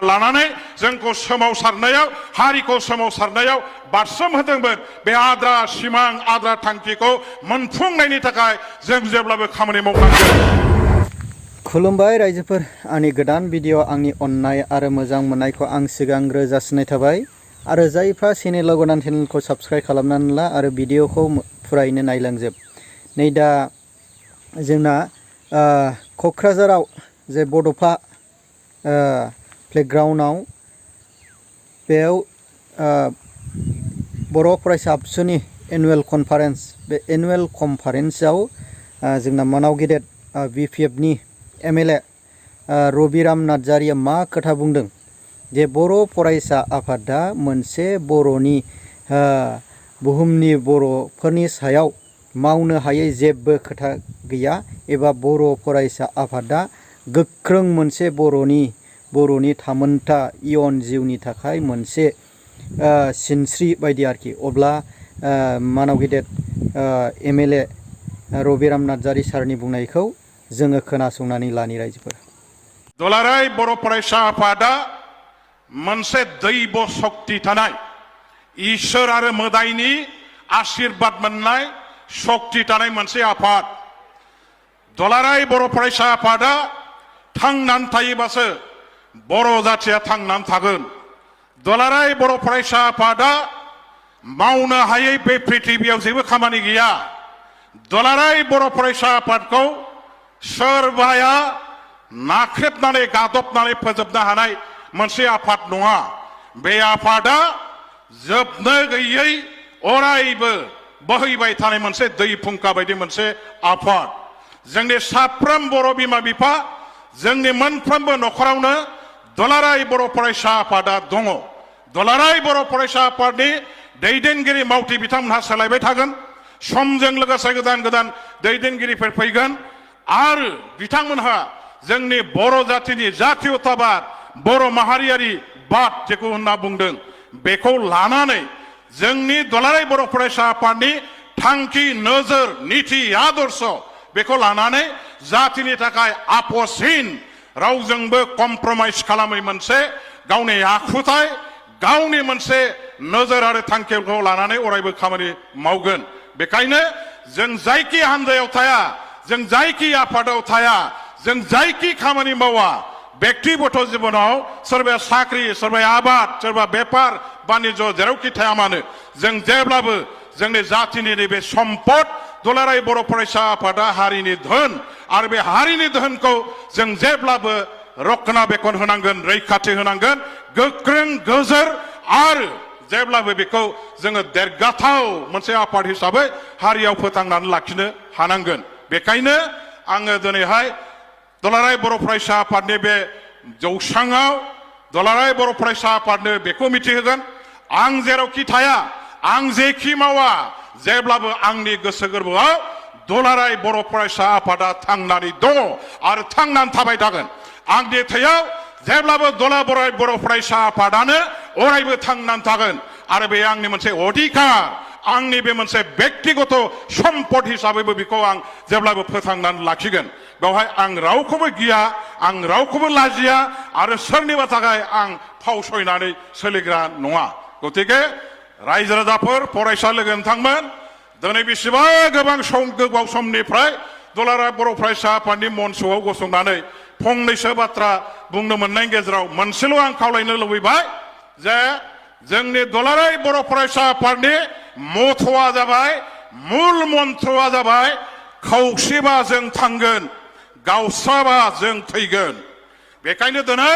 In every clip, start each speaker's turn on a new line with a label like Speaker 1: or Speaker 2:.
Speaker 1: लानानै जोंखौ सोमावसारनायाव हारिखौ सोमावसारनायाव बारसोम होदोंमोन बे आद्रा सिमां आद्रा थांखिखौ मोनफुंनायनि थाखाय जों जेब्लाबो खामानि मावनांगोन।
Speaker 2: खुलुमबाय रायजोफोर, आंनि गोदान भिडिअ आंनि अननाय आरो मोजां मोननायखौ आं सिगांग्रो जासिनाय थाबाय आरो जायफ्रा चेनेलाव गोदान चेनेलखौ साबस्क्राइब खालामनानै ला आरो भिडिअखौ फुरायैनो नायलांजोब। नै दा जोंना क'क्राझाराव जे बड'फा प्लेग्राउन्डआव बेयाव बर' फरायसा आबसुनि एनुवेल कनफारेन्स, बे एनुवेल कनफारेन्सआव जोंना मानाव गेदेर BPFनि MLA रबिराम नार्जारिया मा खोथा बुंदों जे बर' फरायसा आफादा मोनसे बर'नि बुहुमनि बर'फोरनि सायाव मावनो हायै जेबो खोथा गैया एबा बर' फरायसा आफादा गोख्रों मोनसे बर'नि थामोनथा इयुन जिउनि थाखाय मोनसे सिनस्रि बायदि आरोखि। अब्ला मानाव गेदेर MLA रबिराम नार्जारि सारनि बुंनायखौ जोङो खोनासंनानै लानि रायजोफोर।
Speaker 1: दुलाराय बर' फरायसा आफादा मोनसे दैब शक्ति थानाय इसोर आरो मोदायनि आशीर्बाद मोननाय शक्ति थानाय मोनसे आफाद। दुलाराय बर' फरायसा आफादा थांनानै थायोबासो बर' जाथिया थांनानै थागोन। दुलाराय बर' फरायसा आफादा मावनो हायै बे पृथिबियाव जेबो खामानि गैया। दुलाराय बर' फरायसा आफादखौ सोरबाया नाख्रेबनानै गादबनानै फोजोबनो हानाय मोनसे आफाद नङा। बे आफादा जोबनो गैयै अरायबो बोहैबाय थानाय मोनसे दै फुंखा बायदि मोनसे आफाद। जोंनि साफ्रोम बर' बिमा बिफा, जोंनि मोनफ्रोमबो न'खरावनो दुलाराय बर' फरायसा आफादा दङ। दुलाराय बर' फरायसा आफादनि दैदेनगिरि मावथि बिथांमोनहा सोलायबाय थागोन। समजों लोगोसे गोदान गोदान दैदेनगिरिफोर फैगोन आरो बिथांमोनहा जोंनि बर' जातिनि जातीयताबाद, बर' माहारियारि बाद जेखौ होनना बुंदों, बेखौ लानानै जोंनि दुलाराय बर' फरायसा आफादनि थांखि, नोजोर, नीति, आदर्श बेखौ लानानै जातिनि थाखाय आपसहीन, रावजोंबो कमप्रमाइज खालामै मोनसे गावनि आखुथाय, गावनि मोनसे नोजोर आरो थांखिखौ लानानै अरायबो खामानि मावगोन। बेखायनो जों जायखि हान्जायाव थाया, जों जायखि आफादाव थाया, जों जायखि खामानि मावा, व्यक्तिगत जिबनाव सोरबाया साख्रि, सोरबाया आबाद, सोरबा बेफार बानिज्य जेरावखि थाया मानो, जों जेब्लाबो जोंनि जातिनि नैबे सम्पद दुलाराय बर' फरायसा आफादा हारिनि धोन आरो बे हारिनि धोनखौ जों जेब्लाबो रक्षनाबेक्षन होनांगोन, रैखाथि होनांगोन, गोख्रों गोजोर आरो जेब्लाबो बेखौ जोङो देरगाथाव मोनसे आफाद हिसाबै हारियाव फोथांनानै लाखिनो हानांगोन। बेखायनो आङो दिनैहाय दुलाराय बर' फरायसा आफादनि बे जौसाङाव दुलाराय बर' फरायसा आफादनो बेखौ मिथिहोगोन, आं जेरावखि थाया, आं जेखि मावा, जेब्लाबो आंनि गोसो गोरबोआव दुलाराय बर' फरायसा आफादा थांनानै दङ आरो थांनानै थाबाय थागोन। आंनि थैयाव जेब्लाबो दुलाराय बर' फरायसा आफादानो अरायबो थांनानै थागोन आरो बे आंनि मोनसे अधिकार, आंनि बे मोनसे व्यक्तिगत सम्पद हिसाबैबो बेखौ आं जेब्लाबो फोथांनानै लाखिगोन। बेवहाय आं रावखौबो गिया, आं रावखौबो लाजिया आरो सोरनिबा थाखाय आं फावसयनानै सोलिग्रा नङा। गतिके रायजो राजाफोर, फरायसा लोगो नोंथांमोन, दिनै बेसेबा गोबाव समनिफ्राय दुलाराय बर' फरायसा आफादनि मन्चआव गसंनानै फंनैसो बाथ्रा बुंनो मोननायनि गेजेराव मोनसेल' आं खावलायनो लुबैबाय जे जोंनि दुलाराय बर' फरायसा आफादनि मथ'आ जाबाय, मुल मन्त्रआ जाबाय, खौसेबा जों थांगोन, गावस्राबा जों थैगोन। बेखायनो दिनै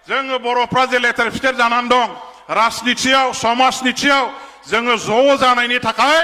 Speaker 1: जोङो बर'फ्रा जे लेथेर फिथेर जानानै दं, राजनितियाव, समाजनितियाव जोङो ज' जानायनि थाखाय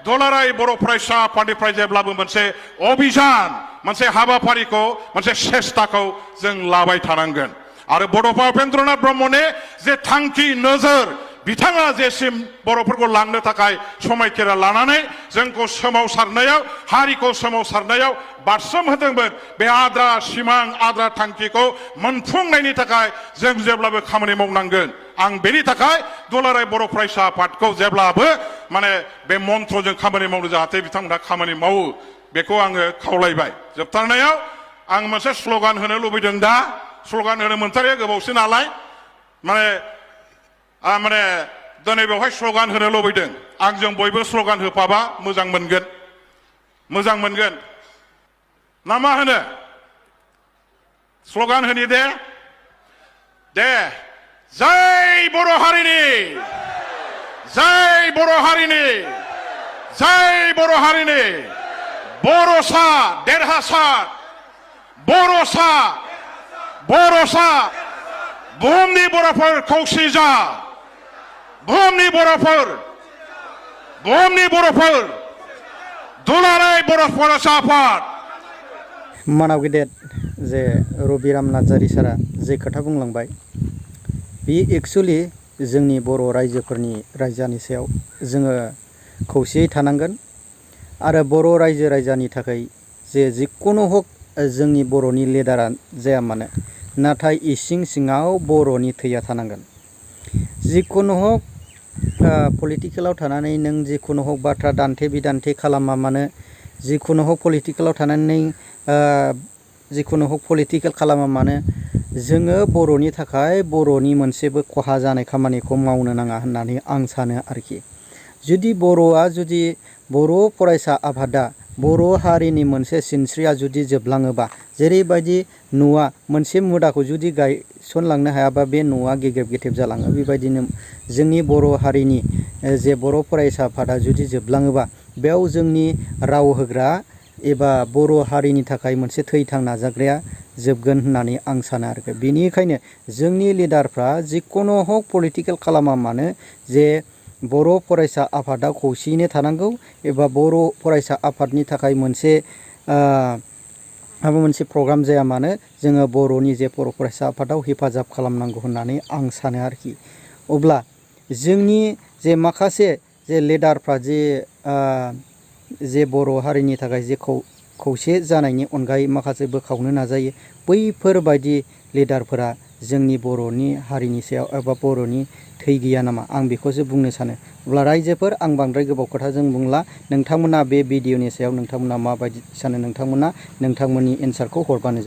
Speaker 1: दुलाराय बर' फरायसा आफादनिफ्राय जेब्लाबो मोनसे अभियान, मोनसे हाबाफारिखौ, मोनसे सेस्ताखौ जों लाबाय थानांगोन। आरो बड'फा उपेन्द्रनाथ ब्रह्मनि जे थांखि, नोजोर, बिथाङा जेसिम बर'फोरखौ लांनो थाखाय समायखिरा लानानै जोंखौ सोमावसारनायाव, हारिखौ सोमावसारनायाव बारसोम होदोंमोन, बे आद्रा सिमां, आद्रा थांखिखौ मोनफुंनायनि थाखाय जों जेब्लाबो खामानि मावनांगोन। आं बेनि थाखाय दुलाराय बर' फरायसा आफादखौ जेब्लाबो बे मन्त्रजों खामानि मावनो जाहाथे बिथांमोनहा खामानि मावो, बेखौ आङो खावलायबाय। जोबथारनायाव आं मोनसे स्लगान होनो लुबैदों। दा स्लगान होनो मोनथारिया गोबावसै नालाय माने माने दिनै बेवहाय स्ल'गान होनो लुबैदों आंजों बयबो स्ल'गान होफाबा मोजां मोनगोन ना मा होनो स्ल'गान होनि दे जय बर' हारिनि बर'सा देरहासार बर'सा बुहुमनि बर'फोर खौसे जा बुहुमनि बर'फोर दुलाराय बर' फरायसा आफाद
Speaker 2: मानाव गेदेर जे रबिराम नार्जारि सारा जे खोथा बुंलांबाय बे एक्सुअलि जोंनि बर' रायजोफोरनि रायजानि सायाव जोङो खौसेयै थानांगोन आरो बर' रायजो राजानि थाखाय जे जिखुनु हक जोंनि बर'नि लिडारा जाया मानो नाथाय इसिं सिङाव बर'नि थैया थानांगोन जिखुनु हक पलिटिकेलाव थानानै नों जिखुनु हक बाथ्रा दान्थे बिदान्थे खालामा मानो जिखुनु हक पलिटिकेलाव थानानै जिखुनु हक पलिटिकेल खालामा मानो जोङो बर'नि थाखाय बर'नि मोनसेबो खहा जानाय खामानिखौ मावनो नाङा होननानै आं सानो आरोखि जुदि बर' फरायसा आफादा बर' हारिनि मोनसे सिनस्रिया जुदि जोबलाङोबा जेरैबायदि न'आ मोनसे मुदाखौ जुदि गायसनलांनो हायाबा बे न'आ गेग्रेब गेथेब जालाङो बेबायदिनो जोंनि बर' हारिनि जे बर' फरायसा आफादा जुदि जोबलाङोबा बेयाव जोंनि राव होग्रा एबा बर' हारिनि थाखाय मोनसे थैथां नाजाग्राया जोबगोन होननानै आं सानो आरोखि बेनिखायनो जोंनि लिडारफ्रा जिखुनु हक पलिटिकेल खालामा मानो जे बर' फरायसा आफादा खौसेयैनो थानांगौ एबा बर' फरायसा आफादनि थाखाय मोनसे माबा मोनसे प्रग्राम जाया मानो जोङो बर'नि जे बर' फरायसा आफादाव हेफाजाब खालामनांगौ होननानै आं सानो आरोखि अब्ला जोंनि जे माखासे जे लिडारफ्रा जे बर' हारिनि थाखाय जे खौसे जानायनि अनगायै माखासे बोखावनो नाजायो बैफोरबायदि लिडारफोरा जोंनि बर'नि हारिनि सायाव एबा बर'नि थै गैया नामा आं बेखौसो बुंनो सानो अब्ला रायजोफोर आं बांद्राय गोबाव खोथाजों बुंला नोंथांमोना बे भिडिअनि सायाव नोंथांमोना माबायदि सानो नोंथांमोननि एन्सारखौ हरबानो जाबाय।